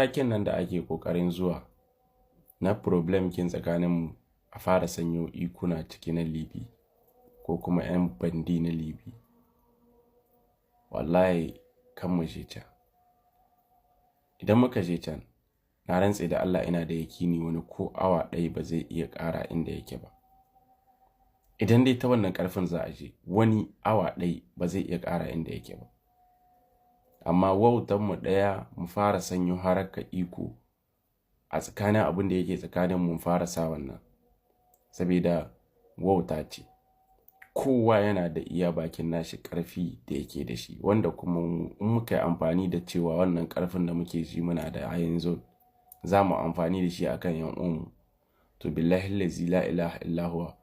Matakin nan da ake ƙoƙarin zuwa na problem kin tsakaninmu, a fara sanyo ikuna ciki na Libi ko kuma 'yan bandi na Libi. Wallahi kan mu je can. Idan muka je can, na rantse da Allah, ina da yakini wani ko awa ɗaya ba zai iya ƙara inda yake ba. Idan dai ta wannan ƙarfin za a je, wani awa ɗaya ba zai iya ƙara inda yake ba. Amma wautan mu ɗaya, mu fara sanyo haraka iko a tsakanin abin da yake tsakanin mu, fara sa wannan. Saboda wauta ce. Kowa yana da iya bakin nashi ƙarfi da yake da shi, wanda kuma in muka yi amfani da cewa wannan ƙarfin da muke ji muna da a yanzu, za mu amfani da shi a kan 'yan uwanmu. To, billahi lazi la ilaha illa huwa,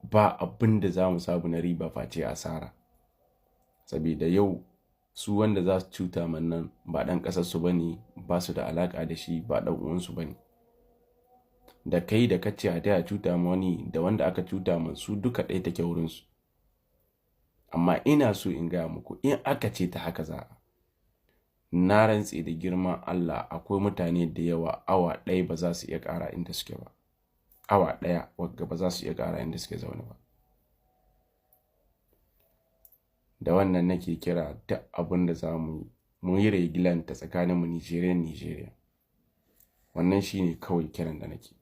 ba abin da za mu samu na riba face asara. Saboda yau su wanda za su cuta man nan ba ɗan ƙasarsu ba ne, ba su da alaƙa da shi, ba ɗan uwansu ba ne. Da kai da kace a taya cuta ma wani, da wanda aka cuta ma, su duka ɗaya take wurinsu. Amma ina so in gaya muku, in aka ce ta haka za a, na rantse da girman Allah, akwai mutane da yawa awa ɗaya ba za su iya ƙara inda suke ba. Awa ɗaya wagga ba za su iya ƙara inda suke zaune ba. Da wannan nake kira, duk abin da za mu yi, mu yi regilanta tsakaninmu Nijeriya Nijeriya. Wannan shine kawai kiran da nake.